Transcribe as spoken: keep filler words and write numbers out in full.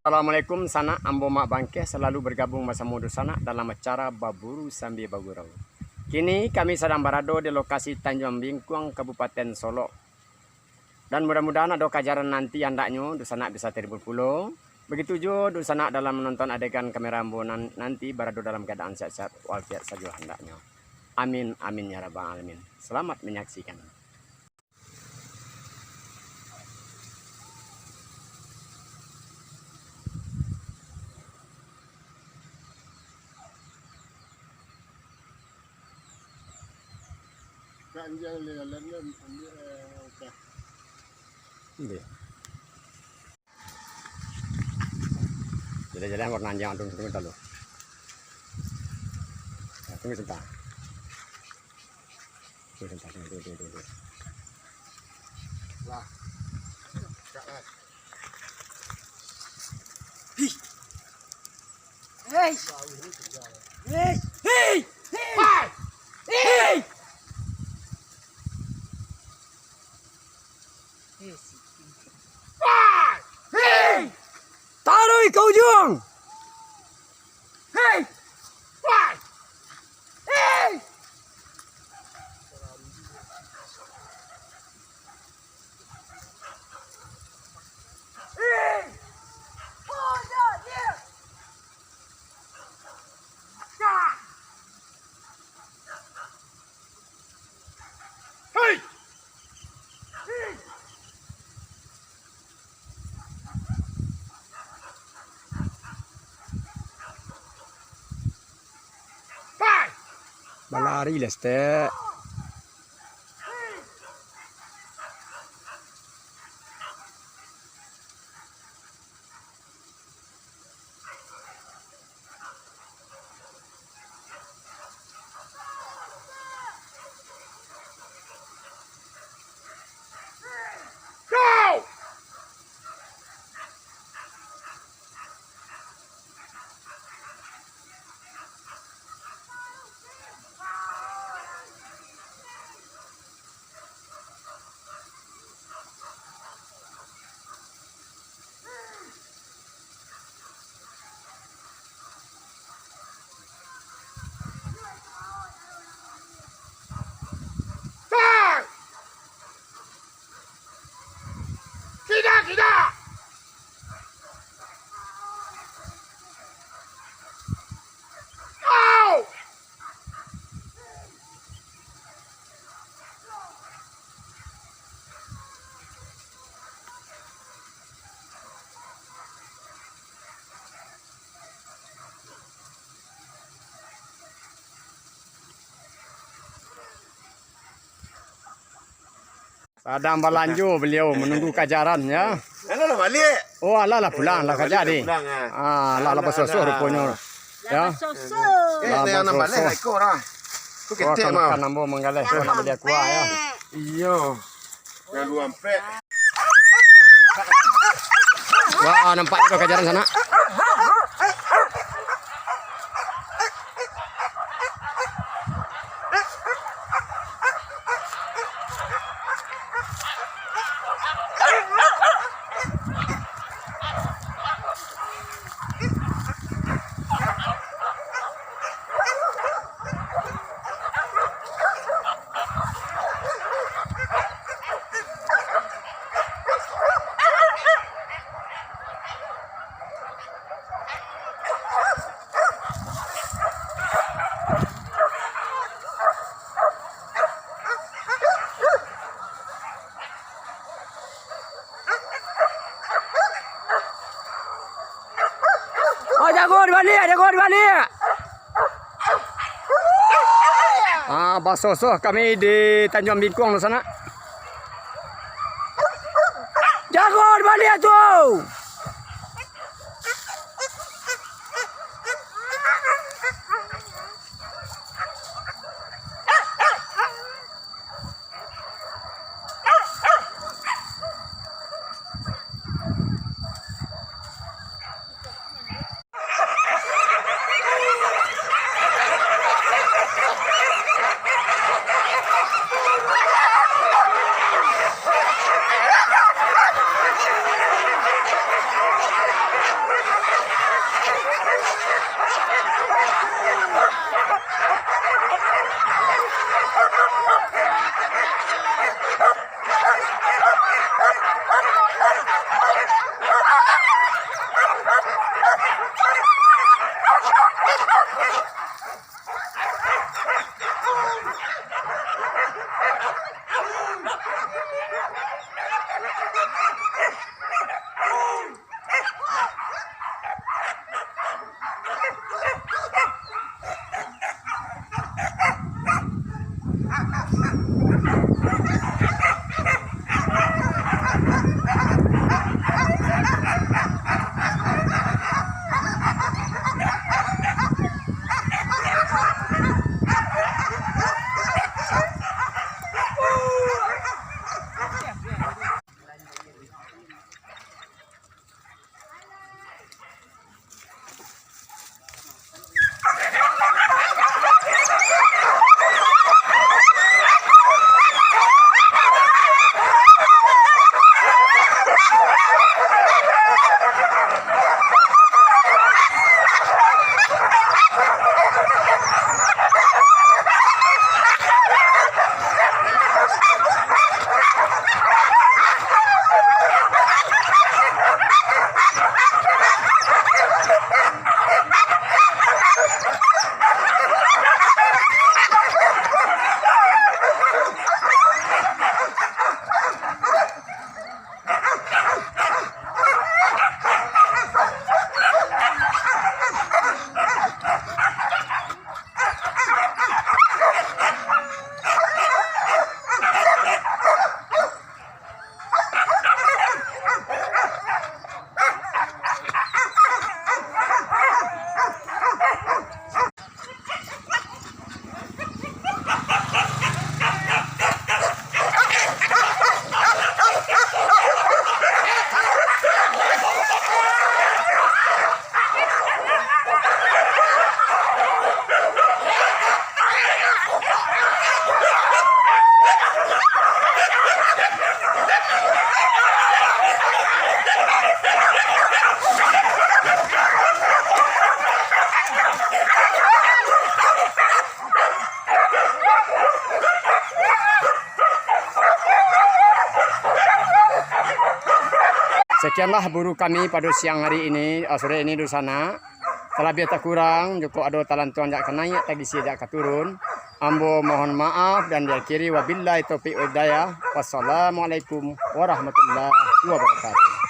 Assalamualaikum, sanak, ambo Mak Bangkeh, salalu bergabung basamo dunsanak dalam acara Baburu Sambia Bagurau. Kini kami sadang barado di lokasi Tanjuang Bingkuang, Kabupaten Solok. Dan mudah-mudahan ado kajaran nanti andaknyo dunsanak bisa terhibur pulo. Begitu juo dunsanak dalam menonton adegan kamera ambo nan nanti barado dalam keadaan sehat-sehat walafiat sajo andaknyo. Amin, amin ya rabbal alamin. Selamat menyaksikan. Jalan-jalan warna anjang tu, tu, tu, tu. Tunggu sebentar. Tunggu sebentar, tunggu, tunggu, tunggu, tunggu. Lah. Hei! Hei! Hei! Hei! Hei! Hei! Hei! Taruih ka ujuang! Hei! Hei! Balari lah, Stek. Kida, kida! Au! Sadang balanjo baliau, manunggu kajaran, ya. Alah lah baliak. Oh, alah lah pulang, lah kaja, deh. Pulang, ah. Ah, lah, lah basosoh ruponyo. Ya. Lah basosoh. Eh, lah yang nambah basosoh. Lah ikut lah. Tu ketek mah. Kan ambo manggaleh tu nak baliak kuah, ya. Iyo. Lalu ampek. Wah, nampak tu kajaran sanak. Oh, jago dibaliak, jago dibaliak. Ah, basosoh kami di Tanjuang Bingkuang tu sanak. Jago dibaliak tu. Sekianlah buru kami pado siang hari ini, ah, sore ini, Dunsanak. Talabiah takurang, jikok ado talantuang jak ka naiak, tagisia jak ka turun, ambo mohon maaf dan diakhiri wabillahi taufiq wal hidayah. Wassalamualaikum warahmatullahi wabarakatuh.